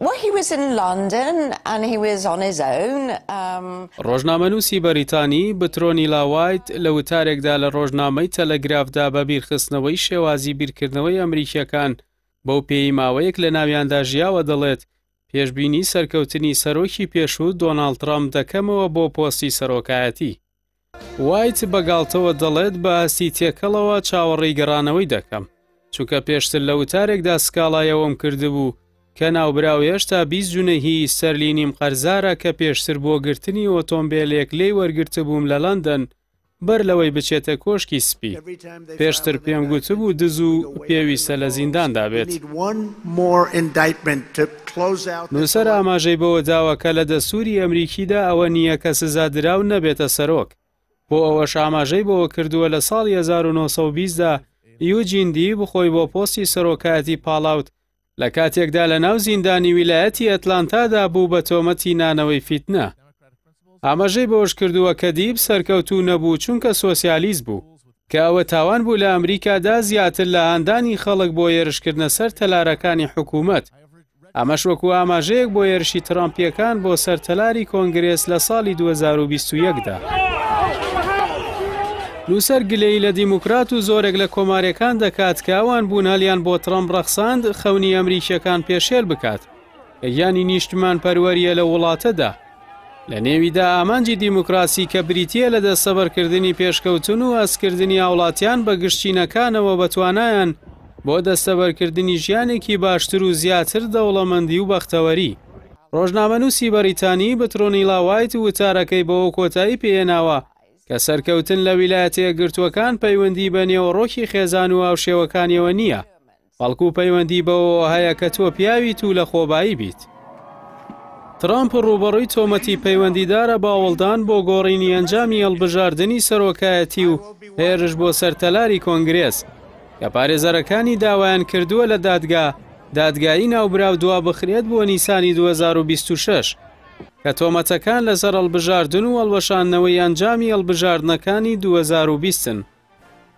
Well, he was in London and he was on his own. Um... ڕۆژنامەنووسی بەریتانی بترۆنیلا وایت لە وتارێکدا لە ڕۆژنامەی تەلەگرافدا بە بیرخستنەوەی شێوازی بیرکردنەوەی ئەمریکییەکان بەو پێیەی ماوەیەک لە ناویاندا ژیاوە دەڵێت پێشبینی سەرکەوتنی سەرۆکی پێشوو دۆناڵد ترەمپ دەکەمەوە بۆ پۆستی سەرۆکایەتی. وایت بە گاڵتەوە دەڵێت بە هەستی تێکەڵەوە چاوەڕێی گەڕانەوەی دەکەم، چونکە پێشتر لە وتارێکدا سکاڵای ئەوەم کردبوو کە ناوبراو هێشتا 20 جونەیهی ئیستەرلینیم قەرزارە کە پێشتر بۆ گرتنی ئۆتۆمبێلێک لێی وەرگرتبووم لە لەندەن بەر لەوەی بچێتە کۆشکی سپی. پێشتر پێم گوتبوو دز و پێویستە لە زینداندا بێت. نووسەر ئاماژەی بەوە داوە کە لە دەستووری ئەمریکیدا ئەوە نییە کە سزادراو نەبێتە سەرۆک. بۆ ئەوەش ئاماژەی بەوە کردووە لە ساڵی 1920 دا یوجین دیب خۆی بۆ پۆستی سەرۆکایەتی پاڵاوت لە کاتێکدا لە ناو زیندانی ویلایەتی ئەتلانتادا بوو بە تۆمەتی نانەوەی فیتنە. ئاماژەی بەوەشکردووە کە دیب سەرکەوتوو نەبوو چونکە سۆسیالیست بوو، کە ئەوە تاوان بوو لە ئەمریکادا زیاتر لە هاندانی خەڵک بۆ هێرشکردنە سەر تەلارەکانی حکوومەت. ئەمەش وەکو ئاماژەیەک بۆ هێرشی ترەمپییەکان بۆ سەر تەلاری کۆنگرێس لە ساڵی 2021 دا. نووسەر گلەیی لە دیموکرات و زۆرێک لە کۆمارییەکان دەکات کە ئەوان بوون هەلیان بۆ ترەمپ ڕەخساند خەونی ئەمریکییەکان پێشێل بکات کە گیانی نیشتمانپەروەرییە لەو وڵاتەدا. لە نێویدا ئامانجی دیموکراسی کە بریتییە لە دەستەبەرکردنی پێشکەوتن و هەستکردنی هاوڵاتیان بە گشت چینەکانەوە بە توانایان بۆ دەستەبەرکردنی ژیانێکی باشتر و زیاتر دەوڵەمەندی و بەختەوەری. ڕۆژنامەنووسی بەریتانی بترۆنیلا وایت وتارەکەی بەوە کۆتایی پێهێناوە کە سەرکەوتن لە ویلایەتە یەکگرتووەکان پەیوەندی بە نێوەڕۆکی خێزان و هاوشێوەکانیەوە نییە، بەڵکو پەیوەندی بەوەوە هەیە کە تۆ پیاویت و لەخۆبایی بیت. ترامپ ڕووبەڕووی تۆمەتی پەیوەندیدارە بە هەوڵدان بۆ گۆڕینی ئەنجامی هەڵبژاردنی سەرۆکایەتی و هێرش بۆ سەر تەلاری کۆنگرێس، کە پارێزەرەکانی داوایان کردووە لە دادگا دادگایی ناوبراو دوابخرێت بۆ نیسانی 2026، کە تۆمەتەکان لەسەر هەڵبژاردن و هەڵوەشاندنەوەی ئەنجامی هەڵبژاردنەکانی 2020 ن.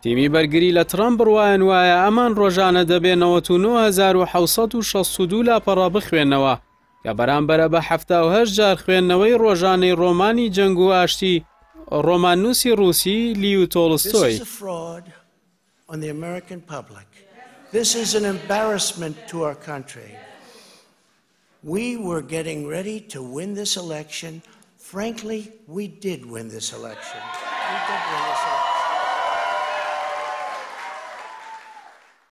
تیمی بەرگری لە ترەمپ بڕوایان وایە ئەمان ڕۆژانە دەبێ 99762 لاپەڕە بخوێنەوە کە بەرامبەرە بە 78 جار خوێندنەوەی ڕۆژانەی ڕۆمانی جەنگ و ئاشتی ڕۆماننووسی ڕووسی لیو تۆڵستۆی. on the American public. This is an embarrassment to our country. We were getting ready to win this election. Frankly, we did win this election. We did win this election.